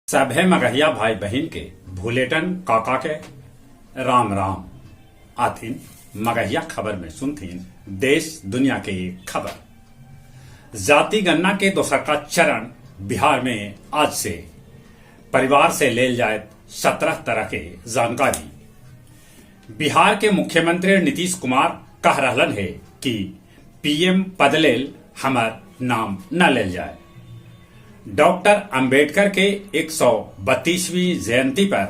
सभे मगहिया भाई बहिन के भुलेटन काका के राम राम। आथिन मगहिया खबर में सुनथिन देश दुनिया के खबर। जाति गणना के दोसरका चरण बिहार में आज से परिवार से लेल जायत 17 तरह के जानकारी। बिहार के मुख्यमंत्री नीतीश कुमार कह रहलन हे कि पीएम पद लेल हमर नाम न लेल जाय। डॉक्टर अंबेडकर के 132वीं जयंती पर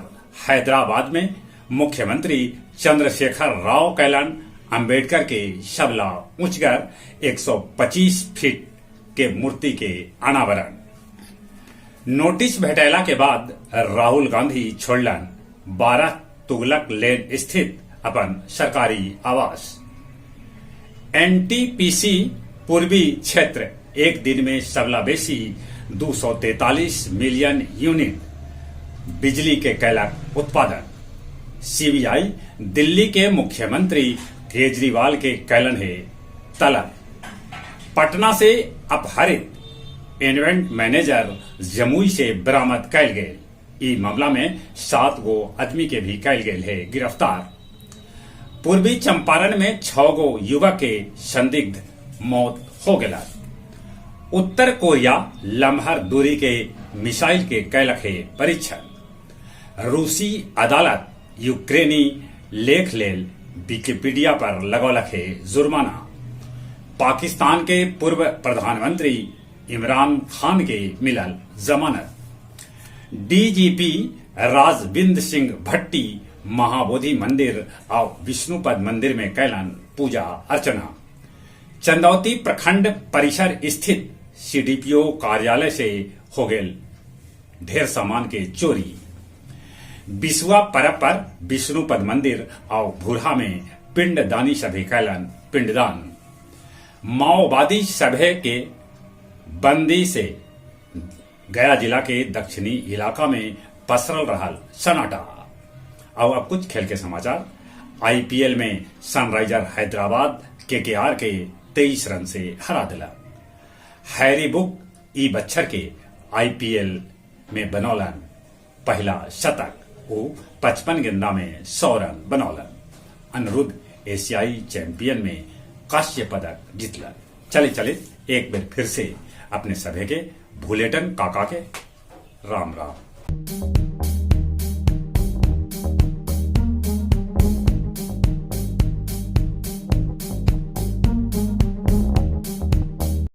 हैदराबाद में मुख्यमंत्री चंद्रशेखर राव कैलन अंबेडकर के सबला ऊंचगर 125 फीट के मूर्ति के अनावरण। नोटिस भेटैला के बाद राहुल गांधी छोड़लन 12 तुगलक लेन स्थित अपन सरकारी आवास। एनटीपीसी पूर्वी क्षेत्र एक दिन में सबला बेसी 243 मिलियन यूनिट बिजली के कैलक उत्पादन। सीबीआई दिल्ली के मुख्यमंत्री केजरीवाल के कैलन हे तलब। पटना से अपहरित इवेंट मैनेजर जमुई से बरामद कैल गेल। ई मामला में 7 गो आदमी के भी कैल गेल है गिरफ्तार। पूर्वी चंपारण में 6 गो युवक के संदिग्ध मौत हो गया। उत्तर कोरिया लम्हर दूरी के मिसाइल के कैलक हे परीक्षण। रूसी अदालत यूक्रेनी लेख लेल विकिपीडिया पर लगौलक हे जुर्माना। पाकिस्तान के पूर्व प्रधानमंत्री इमरान खान के मिलल जमानत। डीजीपी राजविंद सिंह भट्टी महाबोधि मंदिर और विष्णुपद मंदिर में कैलन पूजा अर्चना। चंदौती प्रखंड परिसर स्थित सीडीपीओ कार्यालय से हो गेल ढेर सामान के चोरी। बिसुआ परब पर विष्णुपद मंदिर और भूरहा में पिंडदानी सभे कैलन पिंडदान। माओवादी सभे के बंदी से गया जिला के दक्षिणी इलाका में पसरल रहल सन्नाटा। और अब कुछ खेल के समाचार। आईपीएल में सनराइजर हैदराबाद केकेआर के 23 रन से हरा दिला। हैरी बुक ई बच्छर के आईपीएल में बनौलन पहला शतक। वो 55 गेंदा में 100 रन बनौलन। अनिरुद्ध एशियाई चैंपियन में कांस्य पदक जीतलन। चले चले एक बार फिर से अपने सभे के भूलेटन काका के राम राम।